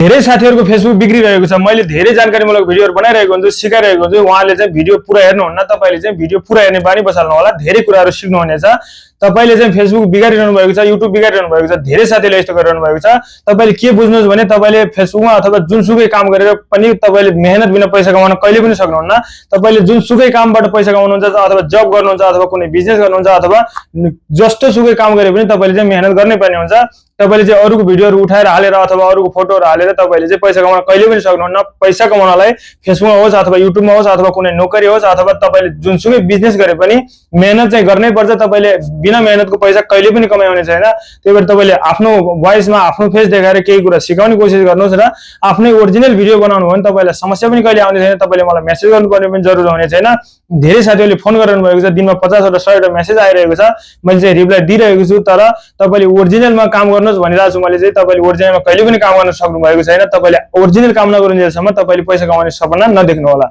धेरै साथीहरुको फेसबुक बिग्रिरहेको छ। मैले धेरै जानकारीमूलक भिडियोहरु बनाइरहेको हुन्छु, सिकाइरहेको हुन्छु। उहाँले चाहिँ भिडियो पुरा हेर्नुहुन्न, तपाईले चाहिँ भिडियो पुरा हेर्ने बानी बसाल्नु होला। धेरै कुराहरु सिक्नु हुनेछ। तपाईले चाहिँ फेसबुक बिगारिरहनु भएको छ, युट्युब बिगारिरहनु भएको छ। धेरै साथीले यस्तो गरिरहनु भएको छ। तपाईले के बुझ्नुस् भने तपाईले फेसबुकमा अथवा जुनसुकै काम गरेर पनि तपाईले मेहनत बिना पैसा कमाउन कहिले पनि सक्नुहुन्न। तपाईले जुनसुकै कामबाट पैसा कमाउनुहुन्छ अथवा जब गर्नुहुन्छ अथवा कुनै बिजनेस गर्नुहुन्छ अथवा जस्तो सुकै काम गरे पनि तपाईले चाहिँ मेहनत गर्नै पर्ने हुन्छ। तपाईले चाहिँ अरूको भिडियोहरु उठाएर हालेर अथवा अरूको फोटोहरु हालेर तपाईले चाहिँ पैसा कमाउन कहिले पनि सक्नुहुन्न। पैसा कमाउनलाई फेसबुकमा होस् अथवा युट्युबमा होस् अथवा कुनै नोकरी होस् अथवा तपाईले जुनसुकै बिजनेस गरे पनि मेहनत चाहिँ गर्नै पर्छ। तपाईले बिना मेहनतको पैसा कहिले पनि कमाउने छैन। त्यही भएर तपाईले आफ्नो भोइसमा आफ्नो फेस देखाएर केही कुरा सिकाउने कोसिस गर्नुहोस् र आफ्नै ओरिजिनल भिडियो बनाउनु हो भने तपाईलाई समस्या पनि कहिले आउने छैन। तपाईले मलाई मेसेज गर्नुपर्ने पनि जरुरी हुने छैन। धेरै साथीहरुले फोन गरिरहनु भएको छ, दिनमा 50 वटा 100 वटा मेसेज आइरहेको छ। मैले चाहिँ रिप्लाई दिइरहेको छु, तर तपाईले ओरिजिनलमा काम गर्नुहोस् भनिरहेको छु। मैले चाहिँ तपाईले ओरिजिनलमा कहिले पनि काम गर्न सक्नु भएको छैन। तपाईले ओरिजिनल काम नगरुन्जेलसम्म तपाईले पैसा कमाउने सपना नदेख्नु होला।